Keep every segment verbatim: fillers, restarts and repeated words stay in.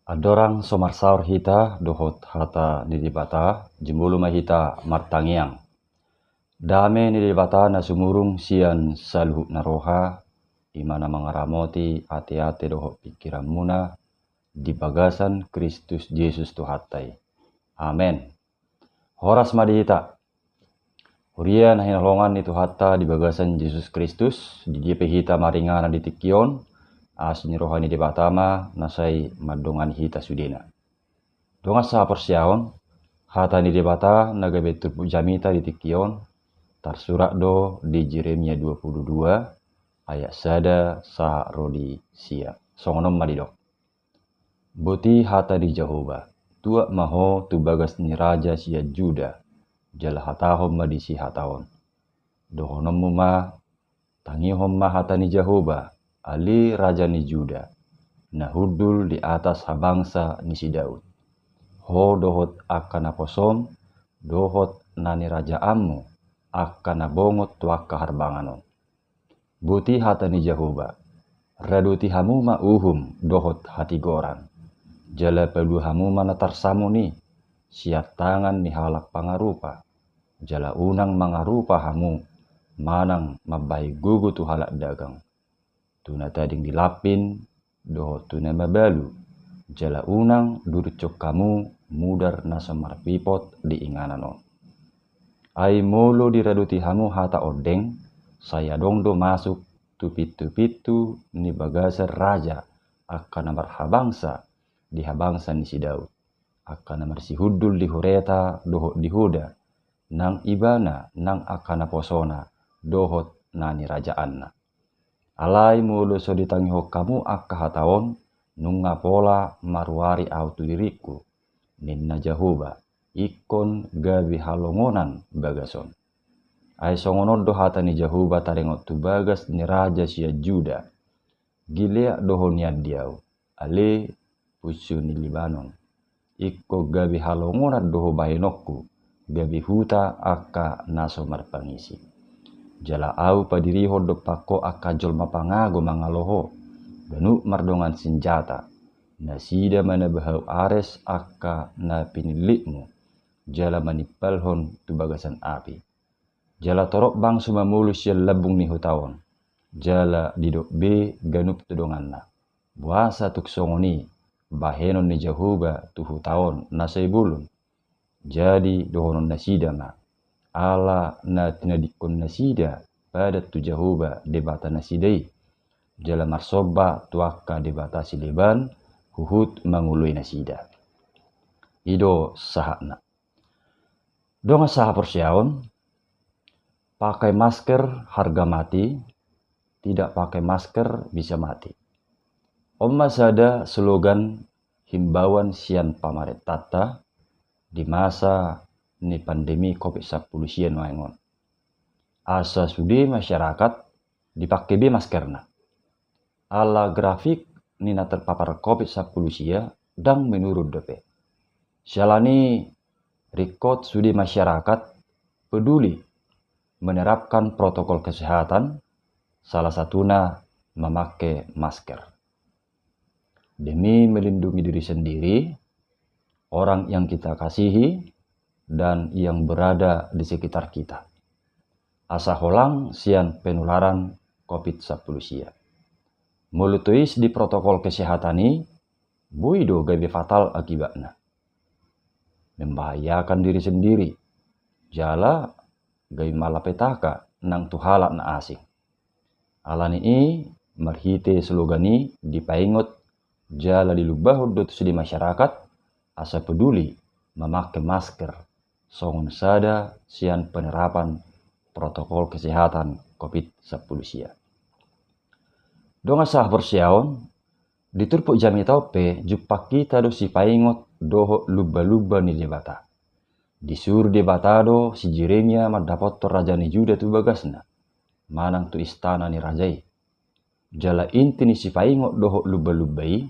Andorang so marsaor hita dohot hata ni Debata, jumolo ma hita martangiang. Dame ni Debata na sumurung sian saluhutna roha, i ma na mangaramoti ateate dohot pingkiranmuna di bagasan Kristus Jesus Tuhanta i. Amen. Horas ma di hita. Huria na hinaholongan ni Tuhanta di bagasan Jesus Kristus, di dia pe hita maringanan di tingki on, asi ni roha ni Debata ma na sai mandongani hita sudena. Dongan sahaporseaon, hata ni Debata na gabe turpuk jamita di tingki on, tarsurat do di Jeremia dua puluh dua ayat sada sahat ro di sia. Songon on ma didok. Boti hata ni Jahowa, tuat ma ho tu bagas ni raja sian Juda, jala hatahon ma disi hata on. Dohononmu ma, tangihon ma hata ni Jahowa, ale raja ni Juda, na hundul di atas habangsa ni si Daud. Ho dohot angka naposom, dohot na nirajaanmu, angka na bongot tu angka harbangan on. Boti hata ni Jahowa, radoti hamu ma uhum dohot hatigoran. Jala palua hamu ma na tarsamun i, sian tangan ni halak pangarupa. Jala unang mangarupa hamu, manang mambahen gogo tu halak dagang. Tu na tading di lampin, dohot tu na mabalu, jala unang duruthon hamu mudar na so marpipot di inganan on. Ai molo diradoti hamu hata ondeng, sai adong do masuk tu pintu-pintu ni bagasan raja angka na marhabangsa di habangsa ni si Daud, angka na marsihundul di hureta dohot di hoda, nang ibana nang angka naposona dohot na nirajaanna. Alai molo so ditangihon hamu angka hata on, nunga pola maruari ahu tu diringku, ninna Jahowa, ingkon gabe halongonan bagas on. Ai songon on do hata ni Jahowa taringot tu bagas ni raja sian Juda. Gilead do ho nian di ahu, ale punsu ni Libanon. Ingkon gabe halongonan do ho bahenonku, gabe huta angka na so marpangisi. Jala ahu padirihon dompak ho angka jolma pangago mangalo ho, ganup mardongan sinjata. Nasida ma na bahen ares angka na pinillitmu, jala manimpalhon tu bagasan api. Jala torop bangso mamolus sian lambung ni huta on, jala didok be ganup tu donganna. Boasa tung songon i bahenon ni Jahowa tu huta on na sai bolon? Jadi dohonon nasida ma, ala na tinadingkon nasida padan tu Jahowa Debata nasida i, jala marsomba tu angka debata sileban, huhut mangoloi nasida. I do sahatna. Dongan sahaporseaon, pakai masker harga mati, tidak pakai masker bisa mati. On ma sada slogan himbauan sian pamarentanta di masa ni pandemi covid sampulu sia nuaeng on. Asa sude masyarakat dipake be maskerna. Ala grafik ni na terpapar covid sampulu sia ndang menurun dope. Siala ni ringkot sude masyarakat peduli menerapkan protokol kesehatan, salah satuna mamake masker. Demi melindungi diri sendiri, orang yang kita kasihi, dan yang berada di sekitar kita. Asa holang sian penularan covid sampulu sia. Molo tois di protokol kesehatan i, boi do gabe fatal akibatna. Membahayakan diri sendiri, jala gabe malapetaka nang tu halak na asing. Alani i, marhite slogan i dipaingot jala dilumbahon do tu sude masyarakat asa peduli mamake masker songon sada sian penerapan protokol kesehatan covid sampulu sia. Dongan sahaporseaon, di turpuk jamita on pe jumpang hita do sipaingot dohot lumba-lumba ni Debata. Disuru Debata do si Jeremia mandapothon raja ni Juda tu bagasna, manang tu istana ni raja i. Jala inti ni sipaingot dohot lumba-lumba i,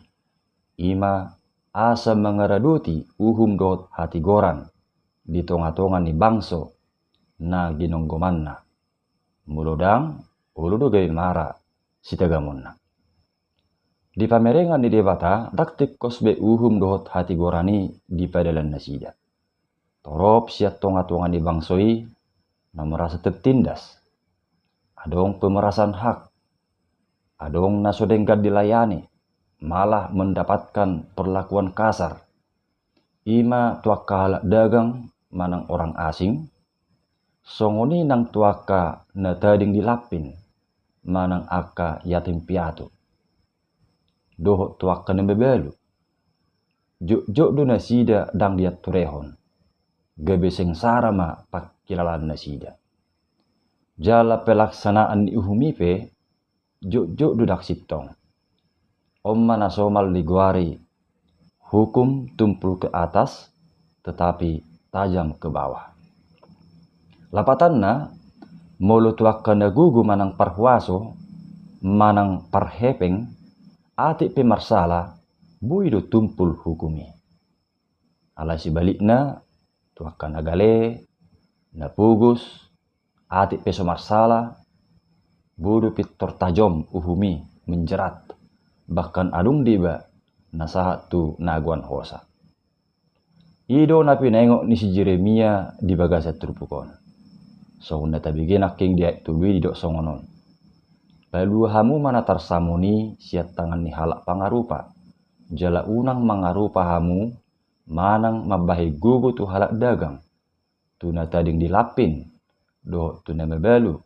i ma asa mangaradoti uhum dohot hatigoran di tonga-tonga ni bangso na ginonggomanna. Molo ndang, olo do gabe mara sitagamonna. Di pamerengan ni Debata, ndang tingkos be uhum dohot hatigoran i dipadalan nasida. Torop sian tonga-tonga ni bangso i na merasa tertindas. Adong pemerasan hak. Adong na so denggan dilayani, malah mendapatkan perlakuan kasar. I ma tu angka halak dagang manang orang asing, songon i nang tu angka na tading di lampin manang angka yatim piatu. Dohot tu angka na mabalu. Jotjot do nasida ndang dianturehon. Gabe sengsara ma pangkilalaan nasida. Jala pelaksanaan ni uhum i pe jotjot do ndang sintong. On ma na somal digoari hukum tumpul ke atas, tetapi tajam ke bawah. Lapatanna, molo tu angka na gogo manang parhuaso, manang parhepeng, atik pe marsala, boi do tumpul hukum i. Alai sibalikna, tu angka na gale, na pogos, atik pe so marsala, boi do pintor tajom uhum i menjerat, bahkan adong deba na sahat tu nagoan hosa. I do na pinaingot ni si Jeremia di bagasan turpuk on. Songon na tabege nangkin di ayat tolu i didok songon on. Palua hamu ma na tarsamon i sian tangan ni halak pangarupa. Jala unang mangarupa hamu manang mambahen gogo tu halak dagang, tu na tading di lampin, dohot tu na mabalu,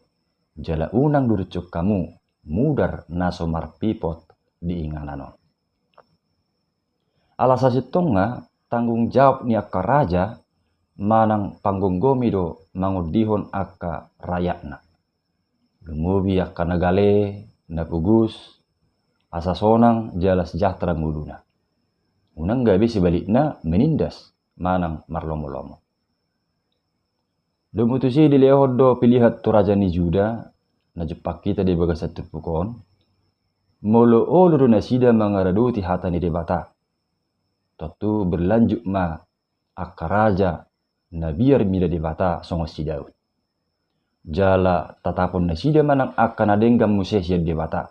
jala unang durutson hamu mudar na so marpipot di inganan on. Ala sasintongna tanggung jawab ni angka raja manang panggomgomi do mangondihon angka rayatna. Lumobi angka na gale, na pogos, asa sonang jala sejahtera ngoluna. Unang gabe sibalikna menindas manang marlomolomo. Domu tusi dilehon do pilihan tu raja ni Juda, na jumpang hita di bagasan turpuk on, molo olo do nasida mangaradoti hata ni Debata. Tontu berlanjut ma angka raja na biar mida Debata songon si Daud. Jala tatapon nasida ma nang angka na denggan muse sian Debata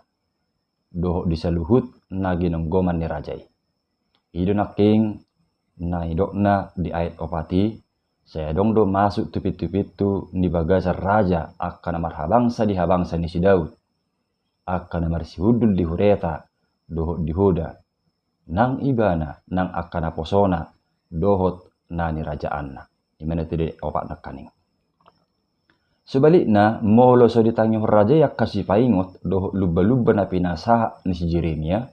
dohot di saluhut na ginonggoman ni raja i. I do nangkin na nidokna di ayat opat i, sai adong do masuk tu pintu-pintu ni bagasan raja angka na marhabangsa di habangsa ni si Daud, angka na marsihundul di hureta dohot di hoda, nang ibana nang angka naposona dohot na nirajaanna. I ma na tudu di opat nangkaning. Sebalikna, molo so ditangihon raja i angka sipaingot dohot lumba-lumba na pinasahat ni si Jeremia,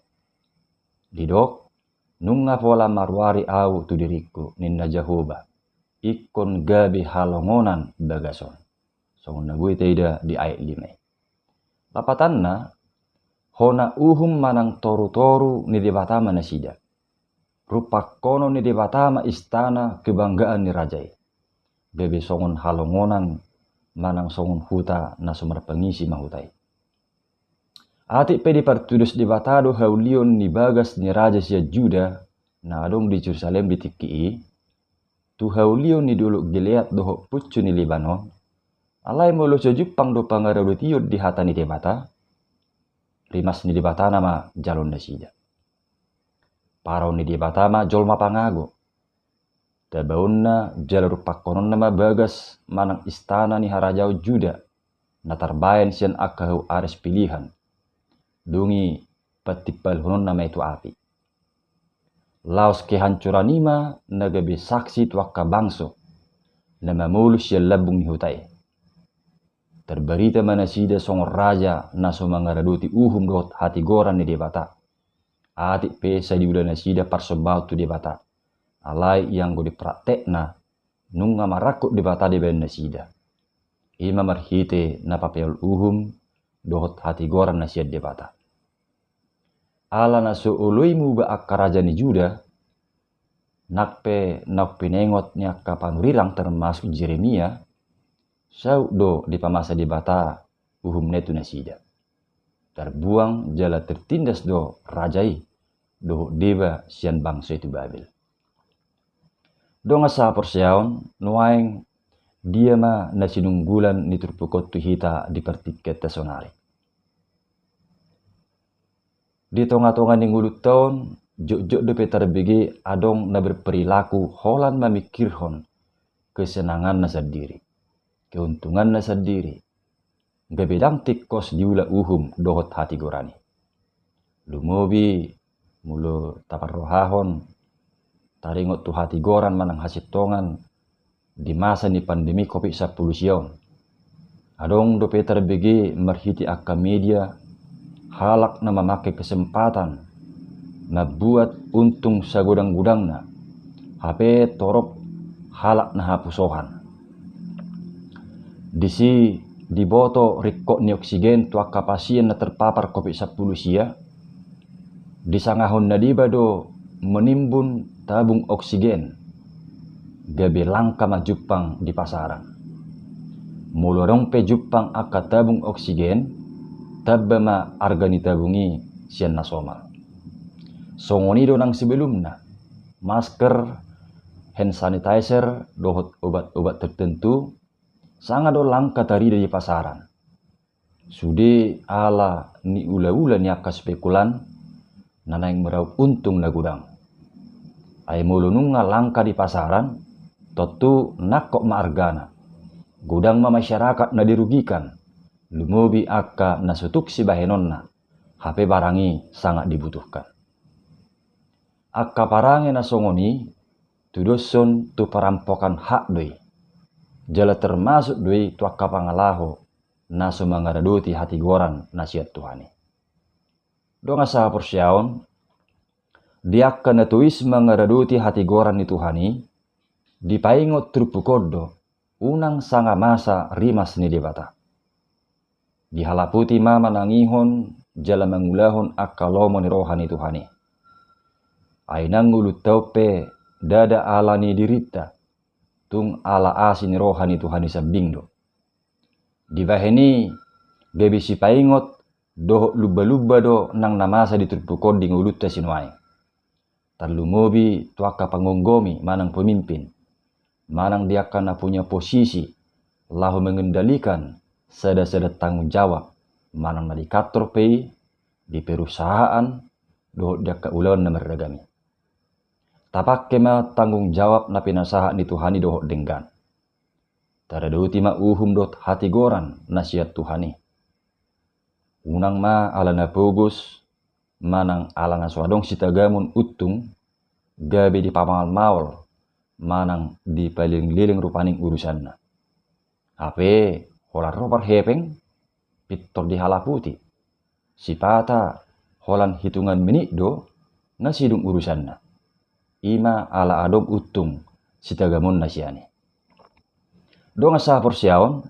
didok, nunga pola maruari ahu tu diringku, ninna Jahowa, ingkon gabe halongonan bagas on. Songon na boi taida di ayat lima i. Lapatanna, hona uhum manang toru-toru ni Debata ma nasida. Rumpangkonon ni Debata ma istana kebanggaan ni raja i. Gabe songon halongonan manang songon huta na so marpangisi ma huta i. Atik pe dipartudos Debata do haulion ni bagas ni raja sian Juda na adong di Jerusalem di tingki i, tu haulion ni dolok Gilead dohot puncu ni Libanon, alai molo so jumpang do pangaradotion di hata ni Debata, rimas ni Debata nama jalo nasida. Paro ni Debata ma jolma pangago. Tabaonna jala rumpangkononna ma bagas manang istana ni harajaon Juda, na tarbaen sian angka hau ares pilihan. Dung i patimpalhononna ma i tu api. Laos kehancuran i ma na gabe saksi tu angka bangso na mamolus sian lambung ni huta i. Tarbarita ma nasida songon raja na so mangaradoti uhum dohot hatigoran ni Debata. Atik pe sai diula nasida parsombaon tu Debata. Alai ianggo di praktekna, nunga marangkup Debata dibaen nasida. I ma marhite na papeol uhum dohot hatigoran na sian Debata. Ala na so olo i muba angka raja ni Juda, nang pe naung pinaingot ni angka panurirang termasuk Jeremia, saut do dipamasa Debata uhumna i tu nasida. Tarbuang jala tertindas do raja i dohot deba sian bangso i tu Babel. Dongan sahaporseaon, nuaeng dia ma na sinunggulan ni turpuk on tu hita di partingkianta sonari. Di tonga-tonga ni ngolunta on, jotjot dope tarbege adong na berperilaku holan mamingkirhon kesenanganna sandiri, keuntunganna sandiri, gabe ndang tingkos diula uhum dohot hatigoran i. Lumobi molo taparrohahon taringot tu hatigoran manang hasintongan di masa ni pandemi covid sampulu sia on. Adong dope tarbege marhite angka media halak na mamangke kesempatan mambuat untung sagodang-godangna, hape torop halak na hapusohan. Disi diboto ringkot ni oksigen tu angka pasien na terpapar covid sampulu sia, disangahon na deba do menimbun tabung oksigen, gabe langka ma jumpang di pasaran. Molo adong pe jumpang angka tabung oksigen, tamba ma arga ni tabung i sian na somal. Songon i do nang sebelumna, masker, hand sanitizer dohot obat-obat tertentu, sanga do langka tarida di pasaran. Sude ala ni ula-ula ni angka spekulan na naeng meraup untung na godang. Ai molo nunga langka di pasaran, tontu nangkok ma argana. Godang ma masyarakat na dirugikan, lumobi angka na so tuk sibahenonna, hape barang i sangat dibutuhkan. Angka parange na songon i tudoshon tu perampokan hak do i, jala termasuk do i tu angka pangalaho na so mangaradoti hatigoran na sian Tuhan i. Dongan sahaporseaon, di angka na tois mangaradoti hatigoran ni Tuhan i, dipaingot turpuk on do, unang sanga masa rimas ni Debata. Dihalaputi ma manangihon jala mangulahon angka lomo ni roha ni Tuhan i. Ai nang ngolunta on pe ndada ala ni dirinta, tung ala asi ni roha ni Tuhan i sambing do. Dibahen i, gabe sipaingot dohot lumba-lumba do nang na masa di turpuk on di ngolunta sinuaeng. Tarlumobi tu angka panggomgomi manang pemimpin, manang di angka na punya posisi laho mengendalikan sada-sada tanggung jawab, manang na di kantor pe i, di perusahaan, dohot di angka ulaon na marragam i. Tapangke ma tanggung jawab na pinasahat ni Tuhan i dohot denggan. Taradoti ma uhum dohot hatigoran na sian Tuhan i. Unang ma ala na pogos, manang ala na so adong sitagamon untung, gabe dipamaol-maol, manang dipaleleng-leleng rupani urusanna. Hape, holan ro parhepeng, pintor dihalaputi. Sipata, holan hitungan menit do, nga sidung urusanna. I ma ala adong untung sitagamonna sian i. Dongan sahaporseaon,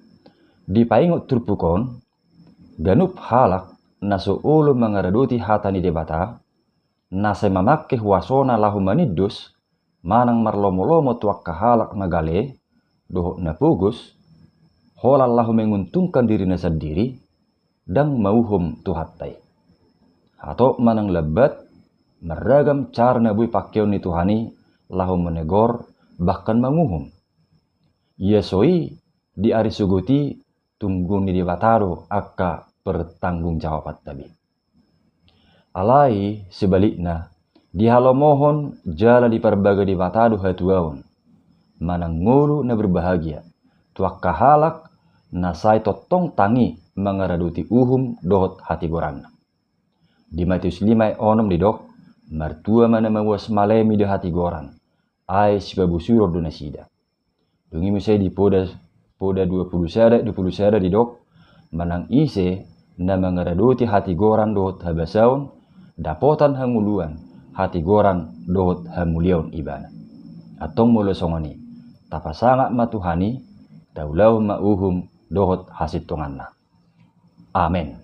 dipaingot turpuk on, ganup halak na so olo mangaradoti hata ni Debata, na sai mamangke huasona laho manindos, manang marlomo-lomo tu angka halak na gale, dohot na pogos, holan laho menguntungkan dirina sandiri, ndang mauhum Tuhanta i. Hatop manang lambat, marragam cara na boi pangkeon ni Tuhan i laho manegor, bahkan manguhum. Ia so i, di ari sogot i, tunggu ni Debata do angka pertanggungjawabanta be. Alai, sebalikna, dihalomohon jala diparbaga Debata do hatuaon, manang ngolu na berbahagia, tu angka halak na sai tongtong tangi mangaradoti uhum dohot hatigoranna. Di Matius lima ayat onom didok, martua ma na mauas malemi do hatigoran, ai sipabosuron do nasida. Dung i muse di poda, poda dua pulu sada, dua pulu sada didok, manang ise na mangaradoti hatigoran dohot habasaon, dapotan hangoluan, hatigoran dohot hamuliaon ibana. Antong molo songon i, tapasangap ma Tuhan i, taulahon ma uhum dohot hasintonganna. Amen.